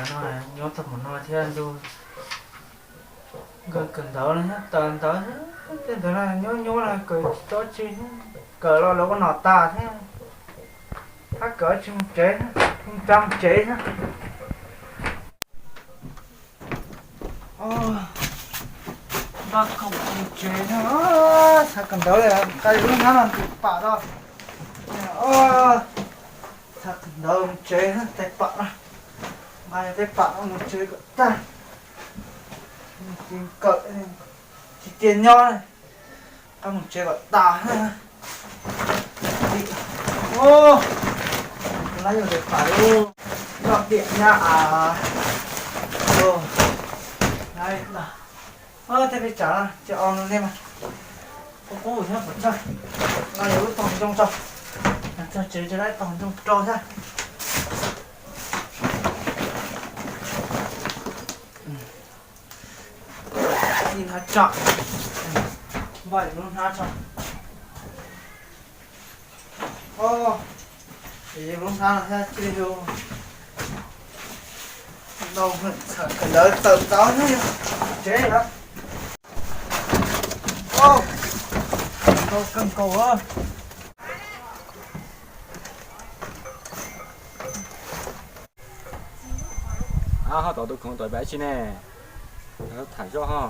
No nyob tau mus no thiab ntuj, nkawd kawm ntawv no thiab tas ntawv, tej ntawd no nyob nyob no kawm tsis tau tsi, kawm los lawv ua nom tas thiab, hab kawm tsis mus tsev, mus tsa mus tsev thiab. Npaj khoom mus tsev no, xav kawm ntawv li, nqa lub hnab no ntws pam no. Xav kawm ntawv mus tsev tais pam no, nqa tais pam no mus tsev kom tag. Kawm tsis tiag nyob, nqa mus tsev kom tas. Lab yuav tais pam lub noj tiam nyab av. Tej peb tsam tsis o no nej mas, qub qub thiab puas tshaj, no yog lub tog ntoo tso, txog tsev tsis laib tog ntoo rau thiab. Ib hnab tso, npaj lub hnab tso. Lub hnab no thiab cia li hu ntau, kawm ntawv tawm ntawv thiab yog tsev lawm. Ntau kawg nkaus. Ho tod tus khoom tod pab tsi ne? Tham zoj ho.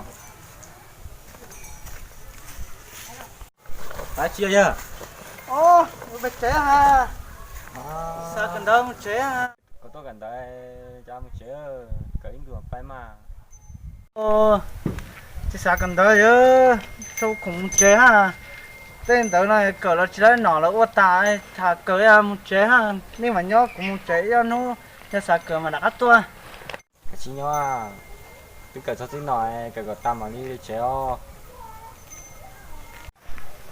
Pab tsi yog? Peb tsev ha. Xav kawm ntawv mus tsev ha. Koj tuaj kawm ntawv cas mus tsev, kawm ib ntus pab mas. Tsis xav kawm ntawv, thau khoom mus tsev ha. Tej ntawv no kawm los tsis laib nom lawv ua tas, tham kawm mus tsev ha. Nej mam nyob kuv mus tsev ib ob hnub, yog xav kawm mas rov qab tuaj. Tsis nyob, twb kawm txog txij no, kawm kom tas mam li tsev os.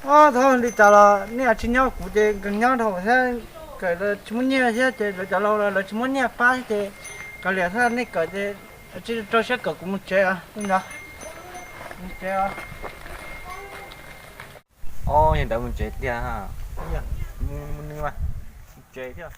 Ob thaum li cas los nej tsis nyob kuv ces nkees nyob dhau thiab, kawm los tsis muaj nyiaj thiab ces lawv cov laus los lawv tsis muaj nyiaj pab ces kav liam thiab, nej kawm ces tsis rau siab kawm, kuv mus tsev os. Mus tsev os. Ob, yog ntawd mus tsev tiag, mus nws mas, mus tsev thiab.